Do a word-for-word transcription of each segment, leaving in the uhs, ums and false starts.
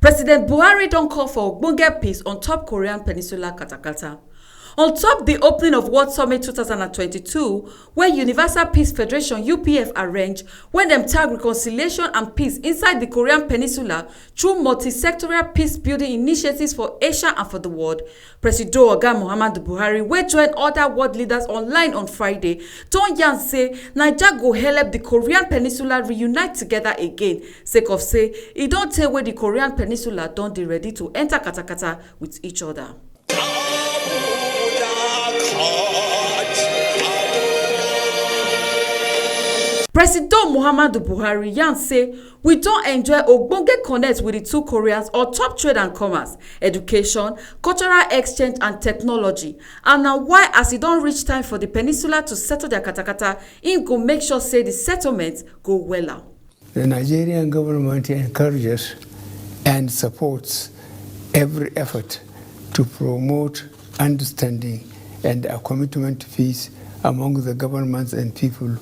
President Buhari don call for ogbonge peace on top Korean Peninsula katakata. On top di opening of World Summit two thousand and twenty-two, wey Universal Peace Federation, U P F, arrange, wey dem tag reconciliation and peace inside di Korean Peninsula through multi-sectoral peace-building initiatives for Asia and for di world, Presido Oga Muhammadu Buhari, wey join oda world leaders online on Friday, don yarn say Naija go helep di Korean Peninsula reunite togeda again, sake of say e don tey wey di Korean Peninsula don dey ready to enta katakata wit each oda. Presido Muhammadu Buhari yarn say we don enjoy ogbonge connect wit di two Koreas on top trade and commerce, education, cultural exchange and technology, and na why, as e don reach time for di peninsula to settle dia katakata, im go make sure say di settlement go wella. The Nigerian government encourages and supports every effort to promote understanding and a commitment to peace among the governments and people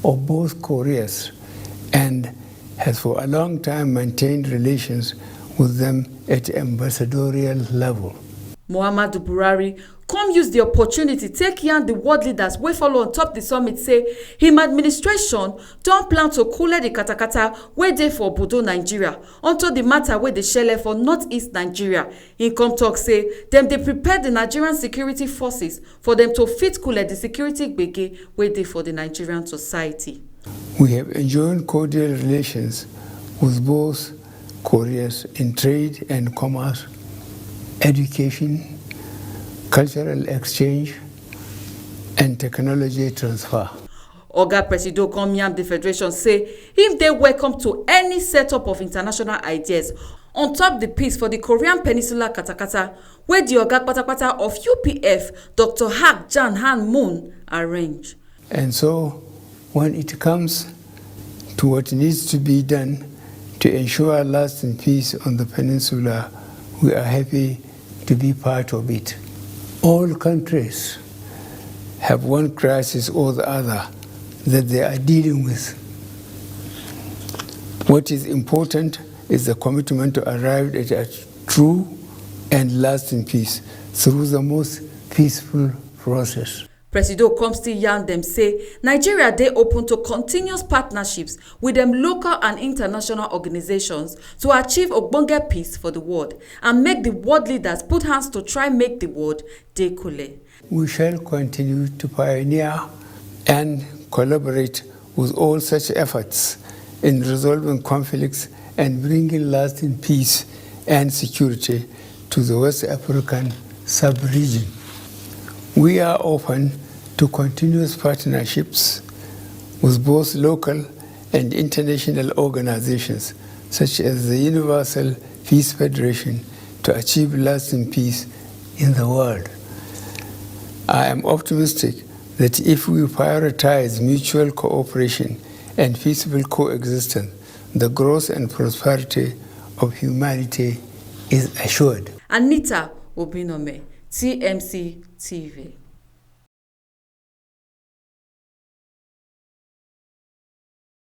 of both Koreas, and has for a long time maintained relations with them at ambassadorial level. Muhammadu Buhari come use di opportunity take yarn di world leaders wey follow on top di summit say im administration don plan to coole di katakata wey dey for obodo Nigeria unto di matter wey dey shele for northeast Nigeria. Im come tok say dem dey prepare di Nigerian security forces for dem to fit coole di security gbege wey dey for di Nigerian society. We have enjoyed cordial relations with both Koreas in trade and commerce, education, cultural exchange, and technology transfer. Oga Presido come yarn di federation say im dey welcome to any setup of international ideas on top di peace for di Korean Peninsula katakata wey di oga patapata of U P F, Doctor Hak Jan Han Moon, arrange. And so, when it comes to what needs to be done to ensure lasting peace on the peninsula, we are happy to be part of it. All countries have one crisis or the other that they are dealing with. What is important is the commitment to arrive at a true and lasting peace through the most peaceful process. Presido come still yarn dem say Nigeria dey open to continuous partnerships with dem local and international organizations to achieve ogbonge peace for di world and make di world leaders put hands to try make di world dey coole. We shall continue to pioneer and collaborate with all such efforts in resolving conflicts and bringing lasting peace and security to the West African sub-region. We are open to continuous partnerships with both local and international organizations such as the Universal Peace Federation to achieve lasting peace in the world. I am optimistic that if we prioritize mutual cooperation and peaceful coexistence, the growth and prosperity of humanity is assured. Anita Obinome, T M C T V.